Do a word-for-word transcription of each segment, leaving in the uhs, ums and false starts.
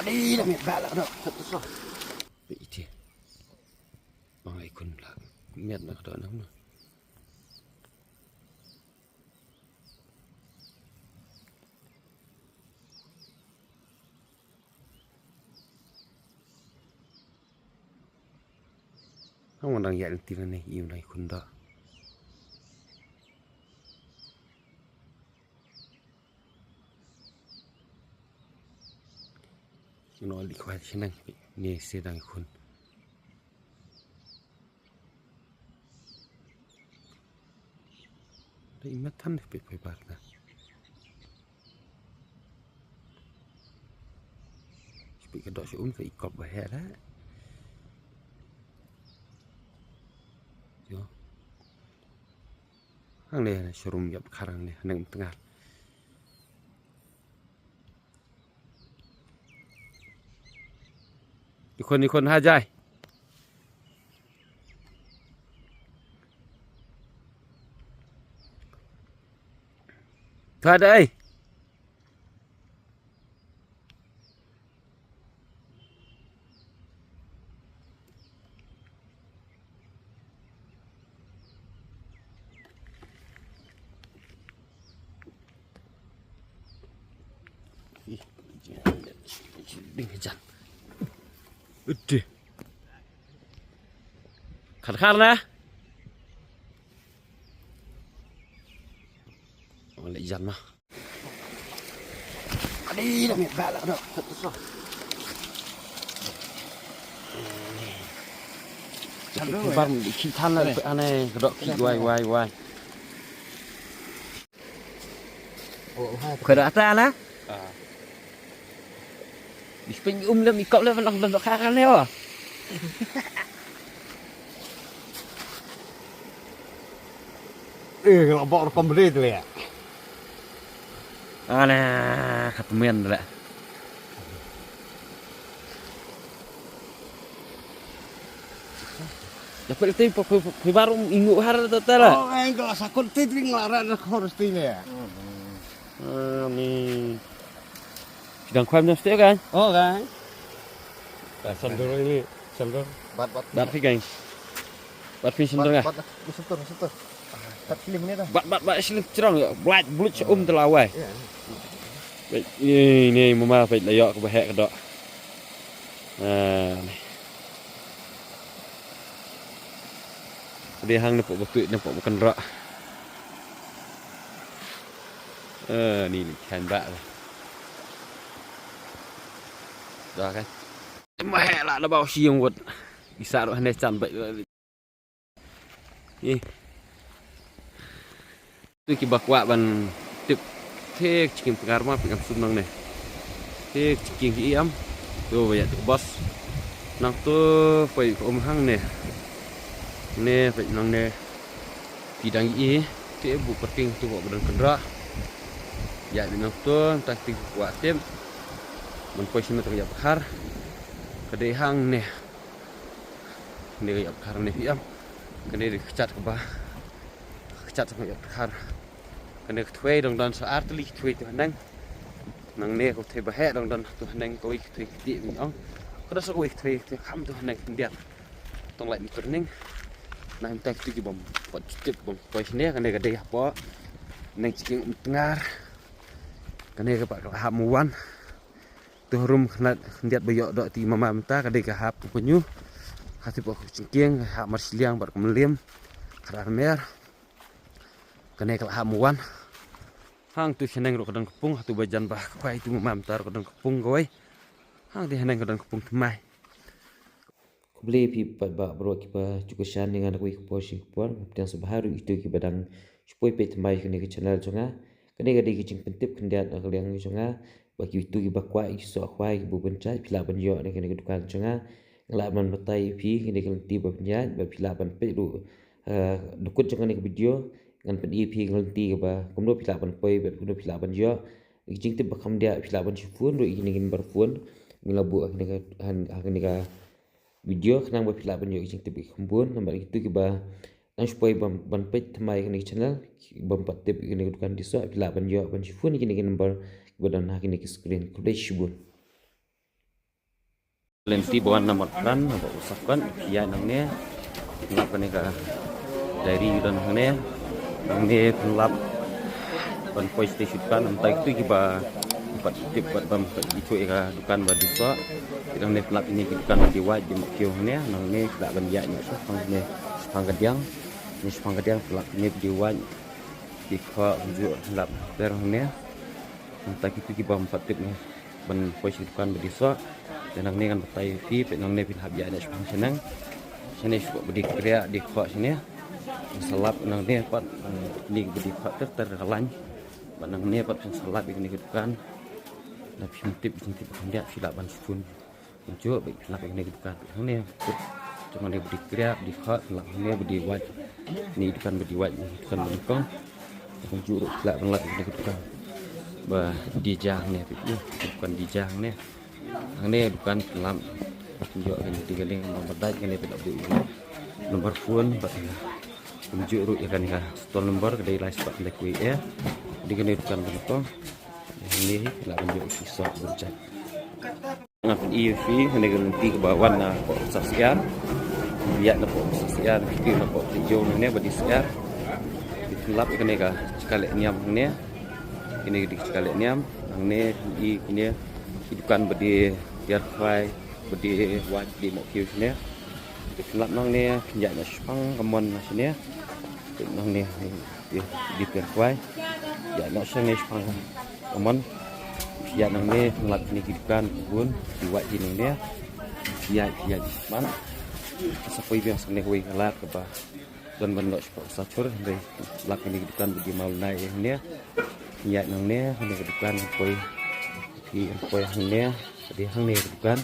Adi da miet ba la ka doh. Iti. Bang ai khun la. Miet na ka doh na. Hang wan dang ïa lynti lane ïa u nai khun da. Ngi noh leit khwai sha nang ne se dang khun. Dei i mat than peit peit bar na. Peit ka doh sha um ka i kop ba heh la. Yo. Hangne na showroom ïap khar hangne, hangne Umtngar. Ikhun, ikhun, ha jai. Tha dei. Ding jan. Udah. Khar khar na. Oleh jan mah. Adi da miet ba la ka doh. Bar di ki than la ane ka doh ki wai wai wai. Ka doh ata la. Di pyn um lem i kop lem nang lem ka ne wa. Eh, kalau bawa rekam beli tu ya. Ana, kat men la. Dapat itu phi baru ingu har tu tala. Oh, enggak sakut tu ring la ra khor sti le. Ah, ni. Sidang khwam jam setiap kan? Oh, kan. Sandor ini, sandor. Bat bat. Bat phi kan. Bat phi sandor kan? Bat bat. Sandor, sandor. Bat film ni dah. Bat bat bat sini cerang ya. Black bluch um telawai. Ini ini mama phi la yok ke bahek dok. Ah. Dei hang ne pok betuit ne pok makan rak. Eh, ni ni kan bak lah. Dah kan. Mahek lah na bau siung wot. Bisa roh ne can baik. Ih. Tu kiba kwah ban tip. Thik chiking pyngar ma pyngar sum nang ne. Thik chiking ki iam. Tu ba ïa tu bos. Nang tu poi ka um hang ne. Ne poi nang ne. Pi dang i. Te bu pating tu ba badan kendra. Ïa bi nang tu tak ting kwah tip. Man poi sima tak ïa pyngar. Ka dei hang ne. Kane ka ïap khar ne phi ïam. Kane ka kchat kaba kchat ka ïap khar. Kane ka thwei dang don sa ar tylli ka thwei tu haneng. Nangne ka thwei ba heh dang don tu haneng kawei ka thwei kti mi ong. Ka da sa kawei ka thwei kti kham tu haneng khyndiat. Tong lai mi tu haneng. Nang tai tu ki bom. Pat tip bom. Poi sini kane ka dei hapo. Nang chiking Umtngar. Kane ka pat ka hap mu wan. Tu harum khnat khyndiat ba ïoh doh ti mama mynta ka dei ka hap tu pynyu. Ka tip ka jingkieng ka hap mar shiliang bad ka mliem. Ka dar mer. Kane ka la hap mu wan. Hang tu shaneng ruh ka don ka pung, ha tu ba jan ba ka kwai tu mama mynta ruh ka don ka pung kawei. Hang ti haneng ka don ka pung thymmai. Khublei phi pat ba baroh kiba ju kyrshan ïa nga na kawei ka por sha ka por. Ngam pdiang sngewbha ruh ïa kito kiba dang shu poi peit thymmai kane ka channel jong nga. Kane ka dei ka jingpyntip khyndiat na ka liang jong nga ba kito kiba kwah ïa ki soh khwai kiba u pynjah phi lah ban ïoh na kane ka dukan jong nga. Nga lah ban batai ïa phi kane ka lynti ba pynjah ba phi lah ban peit ruh, eh, dukut jong kane ka video ngan pyni ïa phi ka lynti kaba kumno phi lah ban poi bad kumno phi lah ban ïoh. Ka jingtip ba kham diah phi lah ban shu phone ruh ïa kane ka number phone. Nga la buh ha kane ka, ha kane ka video khnang ba phi lah ban ïoh ka jingtip ba kham bun namar kito kiba nang shu poi ban, ban peit thymmai kane ka channel bym pat tip kane ka dukan disoh phi lah ban ïoh ban shu phone kane ka number kiba don ha kane ka screen. Khublei shibun. Lynti ba wan na Mawkyrwat, ba u Sahkot, phi ïaid nangne. Pynlap kane ka diary u don hangne. Nangne pynlap ban poi sha dukan, mynta kito kiba pat tip pat bam pat ithuh ïa ka dukan ba dei soh. Nangne pynlap ïa kine ki dukan ba dei wait, dei mawkhiew hangne. Nangne pynlap ban ïaid noh sha hangne, shaphang ka diang. Ni shaphang ka diang pynlap ïa kine ba dei wait, dei khoh, kumjuh pynlap ter hangne. Mynta kito kiba bam pat tip ne ban poi sha dukan ba dei soh. Te nangne ngan batai ïa phi, peit nangne phin hap ïaid noh shaphang shaneng. Shane shuh ba dei kriah, dei khoh shane. Sa lap nangne pat, eh, ni ba dei khoh ter ter ka lain. Bad nangne pat phin sa lap ïa kane ka dukan. Lada phim tip, phim tip khyndiat, phi lah ban phone. Kumjuh ba phin lap ïa kane ka dukan. Hangne, peit, jong kane ba dei kriah, dei khoh, phin lap hangne ba dei wait. Ni dukan ba dei wait, ni dukan ba nyngkong. Kumjuh ruh phi lah ban lap ïa kane ka dukan ba dei ja hangne, peit, ni dukan dei ja hangne. Hangne dukan pynlap. Ïoh kane dei ka link number dait, kane pynlap dei number phone bad kumjuh ruh ïa kane ka stall number ka dei lai spah khyndai khyndai wei. Dei kane dukan ba nyngkong. Hangne pynlap ban ïoh ki soh bun jait. Nga pyni ïa phi hangne ka lynti kaba wan na Pok Syiar. Ïaid na Pok Syiar, kiti na Pok Tijo hangne ba dei Syiar. Pynlap ïa kane ka jaka leh niam hangne. Kine ki dei ki jaka leh niam. Hangne pyni kine ki dukan ba dei tiar khwai, ba dei wait, dei mawkhiew shane. Pynlap nangne, ïaid noh shaphang ka mon na shane. Nangne, dei, dei tiar khwai. Ïaid noh shane shaphang ka mon. Ïaid nangne, pynlap kine ki dukan bun, dei wait dei nangne. Ïaid, ïaid man. Sa poi biang shane kawei ka lad kaba don ban noh shaphang Sachur, hynrei lap kine ki dukan ba dei Mawlynnai hangne. Ïaid nangne, hangne ka dukan poi. Ki poi hangne, ka dei hangne ka dukan.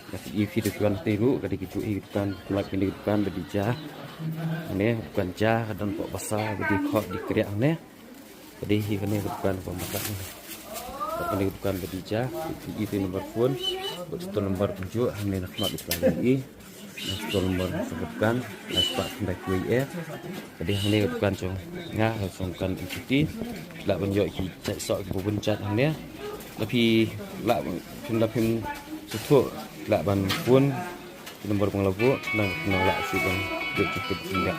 Ïa phi, ïa phi dukan te ruh, ka dei kijuh hi dukan, lap kine ki dukan ba dei ja. Hangne dukan ja, ka don pok basa ba dei khoh, dei kriah hangne. Ka dei hi kane ka dukan ba matak hangne. Kane ka dukan ba dei ja, ïa phi number phone, bad stall number kumjuh, hangne na khmat ïa phi. Stall number sa ka dukan, lai spah khyndai khyndai wei. Ka dei hangne ka dukan jong nga, ka jong dukan M P T. Lah ban ïoh ki jait soh kiba bun jait hangne. Lada phi lah ban, phin lah phin sngewthuh, lah ban phone ki number ba nga la buh, nang, nang lah shu ban ïoh ki tip jingïap.